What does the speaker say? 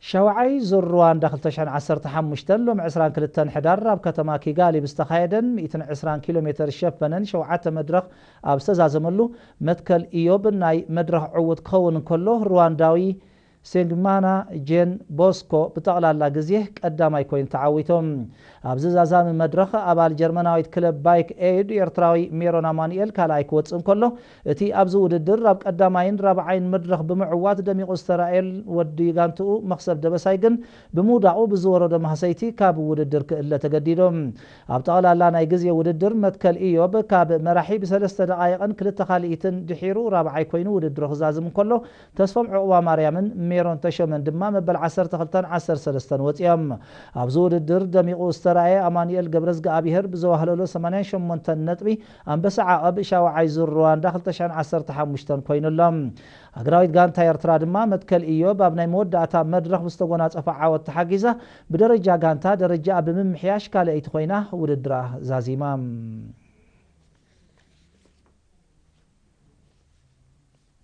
ሻውዓይ ዙር ሩዋንዳ ክልተ ሽሕን ዓሰርተ ሓሙሽተን ሎም ዕስራን ክልተን ሕዳር ኣብ ከተማ ኪጋሊ ብዝተኻየደን ሚእትን ዕስራን ኪሎ ሜትር ዝሸፈነን ሸውዓተ መድረኽ ኣብ ዝተዛዘመሉ፣ መትከል ኢዮብ ናይ መድረኽ ዕዉት ክኸውን እንከሎ፣ ሩዋንዳዊ ሴንግማና ጄን ቦስኮ ብጠቕላላ ግዜ ቀዳማይ ኮይኑ ተዓዊቶም። ኣብዚ ዛዛሚ መድረኽ ኣባል ጀርመናዊት ክለብ ባይክ ኤድ ኤርትራዊ ሜሮን ኣማኑኤል ካልኣይ ክወጽእ እንከሎ፣ እቲ ኣብዚ ውድድር ኣብ ቀዳማይን ራብዓይን መድረኽ ብምዕዋት ደሚቑ ዝተራእየል ወዲ ጋንትኡ መኽሰብ ደበሳይ ግን ብምውዳቑ ብዝወረዶ ማህሰይቲ ካብ ውድድር ክእለ ተገዲዶም። ኣብ ጠቕላላ ናይ ግዜ ውድድር መትከል ኢዮብ ካብ መራሒ ብሰለስተ ደቓይቕን ክልተ ካልኢትን ድሒሩ ራብዓይ ኮይኑ ውድድሩ ክዛዝም እንከሎ፣ ተስፎም ዕቑባ ማርያምን ሜሮን ተሾመን ድማ መበል ዓሰርተ ክልተን ዓሰርተ ሰለስተን ወፂኦም። ኣብዚ ውድድር ደሚቑ ዝተራእየ ኣማኑኤል ገብረዝግኣብሄር ብዘዋህለሎ ሰማንያን ሸሞንተን ነጥቢ ኣንበሳ ዓቐብ ሻውዓይ ዙር ሩዋንዳ ክልተ ሽሕን ዓሰርተ ሓሙሽተን ኮይኑሎም። ሃገራዊት ጋንታ ኤርትራ ድማ መትከል ኢዮብ ኣብ ናይ መወዳእታ መድረኽ ብዝተጎናጸፎ ዓወት ተሓጊዛ ብደረጃ ጋንታ ደረጃኣ ብምምሕያሽ ካልኣይቲ ኮይና ውድድራ ዛዚማ።